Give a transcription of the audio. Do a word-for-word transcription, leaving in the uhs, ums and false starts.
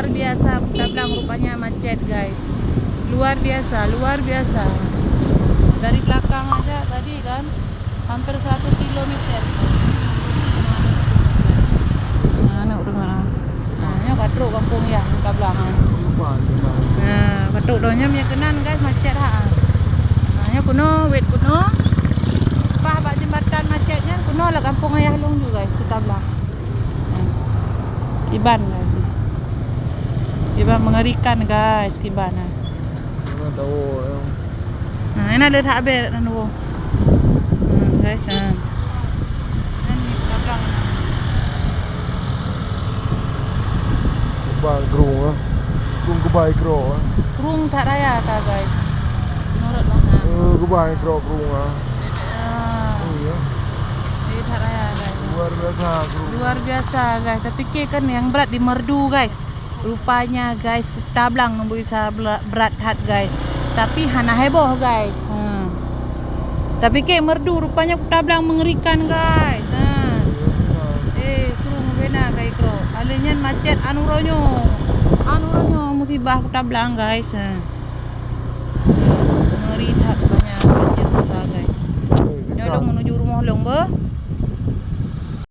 Luar biasa, Kuta Blang rupanya macet, guys. Luar biasa, luar biasa. Dari belakang aja tadi kan, hampir seratus kilometer. Nah, aneuk dengar. Nah, nyoe ka trok gampông yah Kuta Blang. Nah, ka trok donya, meunyo keunan, guys, macet ha. Nah, nyoe kuno, wet kuno. Paih bak jembatan macet nyan, kuno lam gampông yah lôn ju, guys, Kuta Blang. Hmm. Kiban, guys. Kiban mengerikan, guys, kiban, ha. Mana tahu, ya. Nah, ini ada tak ber dan wo. Hmm, guys, ha. Dan ni belakang. Kiban gerung, ha. Gerung kebai gerung, ha. Gerung that raya ka, guys. Menurut Bang, ha. Eh, kebai gerung, gerung, ha. Ah. Oh, ya. Jadi that raya, guys. Luar biasa gerung. Luar biasa, guys. Tapi ke kan yang berat di merdu, guys. Rupanya, guys, Kuta Blang ngon bisa bela-, berat that, guys. Tapi hana heboh, guys. Ha. Tapi ke merdu, rupanya Kuta Blang mengerikan, guys. Ha. Eh, krueng bena kai kro. Aleuh nyan macet anu ronyo. Anu ronyo musibah Kuta Blang, guys. Ha. Ngeri that rupanya banjir Kuta, guys. Nyoe lôn menuju rumoh lôn, beuh.